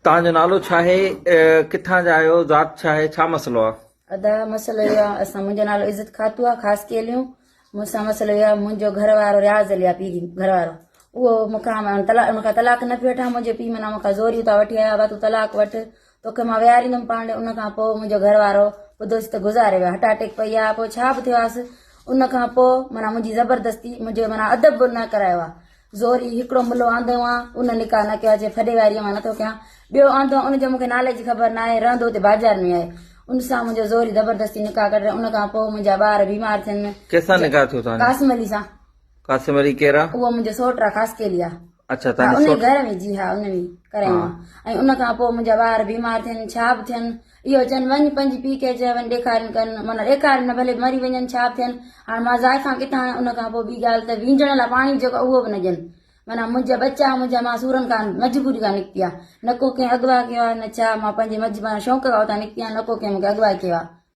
توهان جو نالو ڇا آهي ڪٿان جا آهيو ذات ڇا آهي ڇا مسئلو آهي؟ ادا مسئلو اهو آهي اسان منهنجو نالو عزت خاتو آهي خاص ڪيليون مون سان مسئلو اهو آهي منهنجو گهر وارو رياض علي آهي پيري گهر وارو اهو مون کان طلاق ان کان طلاق نه پيو وٺان منهنجو پيء معنيٰ مون کان زوري اتان وٺي آيو بابا تون طلاق وٺ توکي مان ويهاريندم پاڻ ڏي ان کان پوء منهنجو گهر وارو ٻڌوس ته گذاري ويو هٽ اٽيڪ پئي آهي پوء ڇا به ٿيو آس ان کان پوء معنيٰ منهنجي زبردستي منهنجو معنيٰ ادب به نه ڪرايو آهي زوري هڪڙو ملو آندو آن ان نڪاح نه ڪيو آ چي ڦڏي واريء مان نٿو ڪيان ٻيو آندو آن ان جو مونکي نالي جي خبر ناهي رهندو اتي بازار ۾ آهي ان سان منهنجو زوري زبردستي نڪاح ڪڍري ان کان پوء منهنجا ٻار بيمار ٿين. ڪنهن سان نڪاح ٿيو توهان جو؟ قاسم علي سان. قاسم علي ڪير آ؟ اهو منهنجو سوٽ آ خاصخيلي آ. اڇا ها توهان جو ان سوٽ. گهر ۾ جي ها ان ۾ ڪرايو آ ۽ ان کان پوء منهنجا ٻار بيمار ٿين ڇا به ٿين اهو چون وڃ پنهنجي پيء کي چئه وڃ ڏيکارين ڪن معنيٰ ڏيکارين نه ڀلي مري وڃن ڇا به ٿين هاڻ مان زائفان ڪٿان آڻيان ان کان پوء ٻي ڳالهه ته وينجهڻ لاء پاڻي جيڪو اهو به نه ڏين معنيٰ منهنجا ٻچا منهنجا مان سورن کان مجبوري کان نڪتي آهيان نه ڪو ڪنهن اغوا ڪيو آهي نه ڇا مان پنهنجي مجبانه شوق کان اتان نڪتي آهيان نه ڪو ڪنهن مون کي اغوا ڪيو آهي.